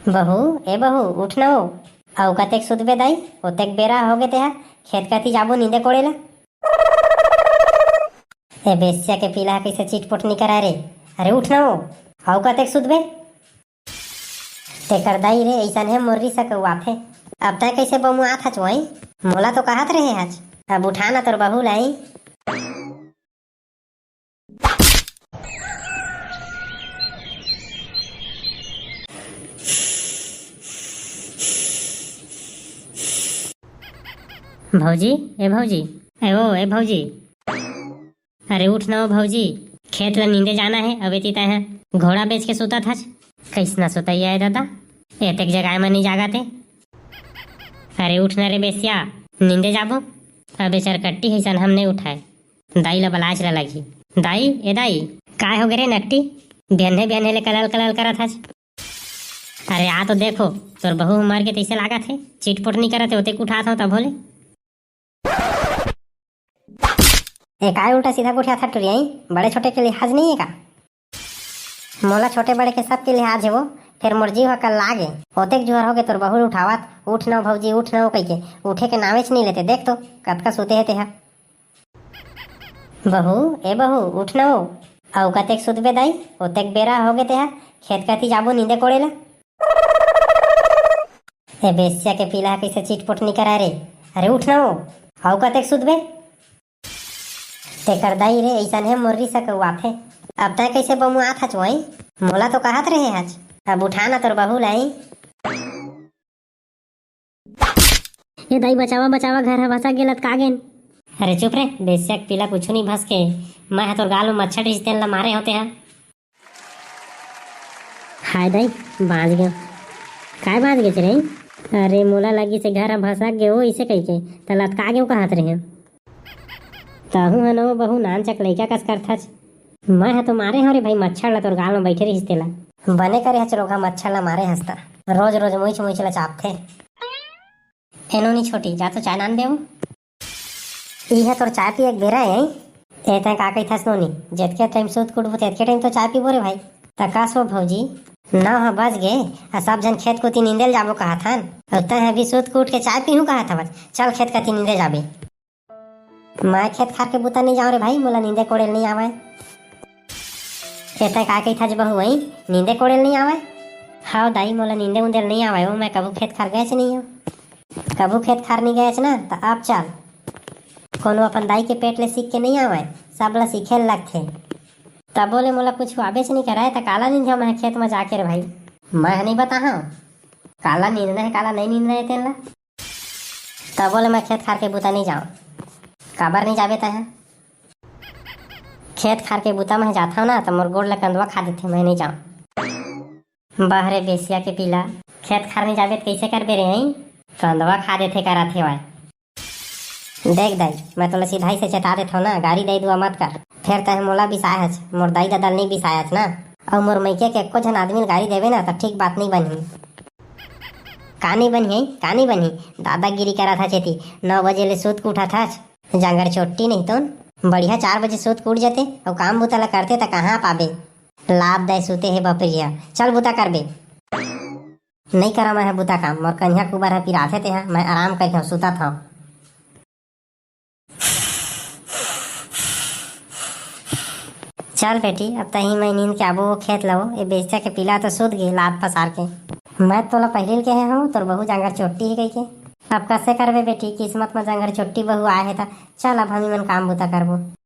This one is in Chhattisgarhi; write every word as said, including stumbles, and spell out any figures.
बहू, ए बहू, उठ न ओ। अउ कतेक सुतबे दाई, ओतेक बेरा होगे तेहा, खेत कती जाबो नींदे कोड़े ला। ए बेस्या के पीला ह कइसे चिटपुट नी करा रे। अरे उठ न ओ, अउ कतेक सुतबे। तेकर दाई रे, अइसन हे मुर्री सकउआथे। अब तैं कइसे बमुआत हच वई? मोला तो कहत रहे हच। अब उठा ना तोर बहू लाई। भौजी, ए भौजी, ए ओ, ए भौजी। अरे उठ न ओ भौजी, खेत ल नींदे जाना हे। अब एती तैं ह घोड़ा बेच के सुतत हच। कइसना सुतइया ए दादा, एतेक जगाए म नी जागत ए। अरे उठ न रे बेस्या, नींदे जाबो। अब ए चरकट्टी हे सन हम नी उठाए। दाई ल बलाच ल लगही। दाई, ए दाई, काय होगे रे नकटी? बिहन्ने बिहन्ने ले कलल कलल करत हच। अरे आ तो देखो, तोर बहू ह मर गे तइसे लागत हे, चिटपुट नी करत हे, ओतेक उठात हंव तभो ले। ए काय उल्टा सीधा गोठियाथस टुरी, बड़े छोटे के लिहाज नइ हे का? मोला छोटे बड़े के सबके लिहाज हे वो, फेर मोर जीव ह कल्ला गे। ओतेक जुआर होगे तोर बहू ल उठावत, "उठ न भौजी, उठ न" कहिके, उठे के नावेच नइ लेते। देख तो, कतका सुते हे तेहा। बहू, ए बहू, उठ न ओ। अउ कतेक सुतबे दाई, ओतेक बेरा होगे तेहा, खेत कती जाबो नींदे कोड़े ला। ए बेस्या के पीला ह कइसे चिटपुट नी करा रे। अरे उठ न ओ, अउ कतेक सुतबे। तेकर दाई रे, अइसन हे मुर्री सकउआथे। अब तैं कइसे बमुआत हच वई? मोला तो कहत रहे हच। अब उठा ना तोर बहू लाई। ए दाई बचावा, बचावा, घर ह भसक गे, लतका गेन। अरे चुप रे, बेस्या के पीला कुछु नी भसके। मैं ह तोर गाल म मच्छर रिहिस तेन ल मारे हंव तेहा। हाय दाई, बांच गेंव। काय बांच गेच रे? अरे मोला लगिस घर ह भसक गे ओ, अइसे कहिके, त लतका गेंव कहत रहेंव। तहूं ह न ओ बहू, नानचक लइका कस करथच। मैं ह तो मारे हंव रे भई, मच्छर ल तोर गाल म बइठे रिहिस तेला। बने करे हच रोगहा, मच्छर ल मारे हस त। रोज रोज मुइच मुइच ल चाबथे। ए नोनी छोटी, जा तो चाय नान दे ओ। इहे तोर चाय पिए के बेरा ए। ए तैं का कहिथस नोनी, जेतके टाइम सुत के उठबो तेतके टाइम तो चाय पीबो रे भाई। त का सो भौजी, नौ ह बज गे, आ सब झन खेत कोती नींदे ल जाबो कहत हन, अउ तैं ह अभी सुत के उठ के चाय पीहूं कहत हवस। चल खेत कती नींदे जाबे। मैं खेत खार के बुता नइ जांव रे भाई, मोला नींदे कोड़े ल नइ आवय। ए तैं का कहिथस बहू, वही नींदे कोड़े ल नइ आवय? हव दाई, मोला नींदे उंदे ल नइ आवय ओ, मैं कभू खेत खार गएच नइ हंव। कभू खेत खार नइ गएच ना, त अब चल। कोनो अपन दाई के पेट ले सीख के नइ आवय, सब ल सीखे ल लगथे। तभो ले मोला कुछु आबेच नइ करय, त काला नींदहूं मैं खेत म जाके रे भाई। मैं ह नइ बताहूं, काला नींदना हे, काला नइ नींदना हे तेन ल। तभो ले मैं खेत खार के बुता नइ जांव। काबर नइ जाबे तैं ह? खेत खार के बुता मैं जाथंव ना, त मोर गोड़ ल कंदवा खा देथे, मैं नइ जांव। बाह रे बेस्या के पीला, खेत खार नइ जाबे त कइसे करबे रे, हई? कंदवा खा देथे करत हेवय। देख दाई, मैं तोला सिधाई से चेता देथंव ना, गारी दई दुआ मत कर। फेर तैं मोला बिसाय हच, मोर दाई ददा ल नइ बिसाय हच ना। अउ मोर मइके के एको झन आदमी ल गारी देबे ना, त ठीक बात नइ बनही। का नइ बनही, का नइ बनही? दादागिरी करत हच एती, नौ बजे ले सुत के उठत हच। जांगर चोट्टी नहीं तोन, बढ़िया चार बजे सुत के उठ जाते, अउ काम बुता ल करते त कहां पाबे? लात दय सुते हे बपरिया, चल बुता करबे। नइ करा मैं ह बुता काम, मोर कनिहा कुबर ह पिराथे तेहा, मैं आराम करके सुतत हंव। चल बेटी, अब तही मैं नींद के आबो खेत लवो, ए बेस्या के पीला तो सुत गे लात पसार के। मैं तोला पहिली ल कहे हंव, तोर बहू जांगर चोट्टी हे कहिके। अब कसे करबे बेटी, किस्मत म जांगर चोट्टी बहू आए हे त। चल अब हमी मन काम बुता करबो।